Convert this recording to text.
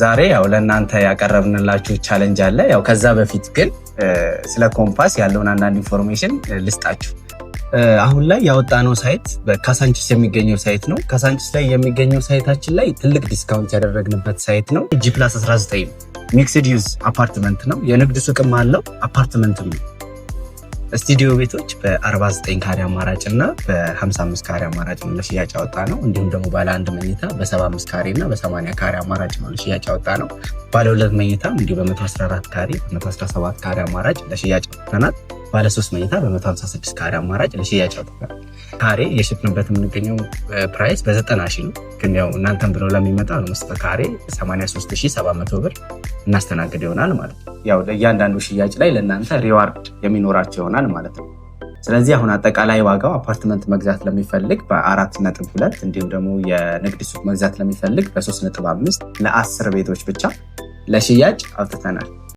ዛሬ ያው ለእናንተ ያቀረብንላችሁ challenge አለ። ያው ከዛ በፊት ግን ስለ ኮምፓስ ያለውን አንዳንድ information ልስጣችሁ። አሁን ላይ ያወጣነው site በካሳንቺስ የሚገኘው site ነው። ካሳንቺስ ላይ የሚገኘው site ኣችን ላይ ትልቅ discount ያደረግንበት site ነው። G+19 mixed use apartment ነው። የንግድ ሱቅም አለው፣ አፓርትመንትም ነው። ስቱዲዮ ቤቶች በ49 ካሬ አማራጭ እና በ55 ካሬ አማራጭ ነው ለሽያጭ ያወጣነው። እንዲሁም ደግሞ ባለ አንድ መኝታ በ75 ካሬ እና በ80 ካሬ አማራጭ ነው ለሽያጭ ያወጣነው። ባለ ሁለት መኝታ እንዲሁ በ114 ካሬ፣ በ117 ካሬ አማራጭ ለሽያጭ አውጥተናል። ባለ ሶስት መኝታ በ156 ካሬ አማራጭ ለሽያጭ አውጥተናል። ካሬ እየሸጥንበት የምንገኘው price በ90 ሺህ ነው። ግን ያው እናንተን ብለው ለሚመጣ ነው በካሬ 83,700 ብር እናስተናግድ ይሆናል ማለት ነው። ያው ለእያንዳንዱ ሽያጭ ላይ ለእናንተ reward የሚኖራቸው ይሆናል ማለት ነው። ስለዚህ አሁን አጠቃላይ ዋጋው አፓርትመንት መግዛት ለሚፈልግ በ4.2፣ እንዲሁም ደግሞ የንግድ ሱቅ መግዛት ለሚፈልግ በ3.5 ለ10 ቤቶች ብቻ ለሽያጭ አውጥተናል።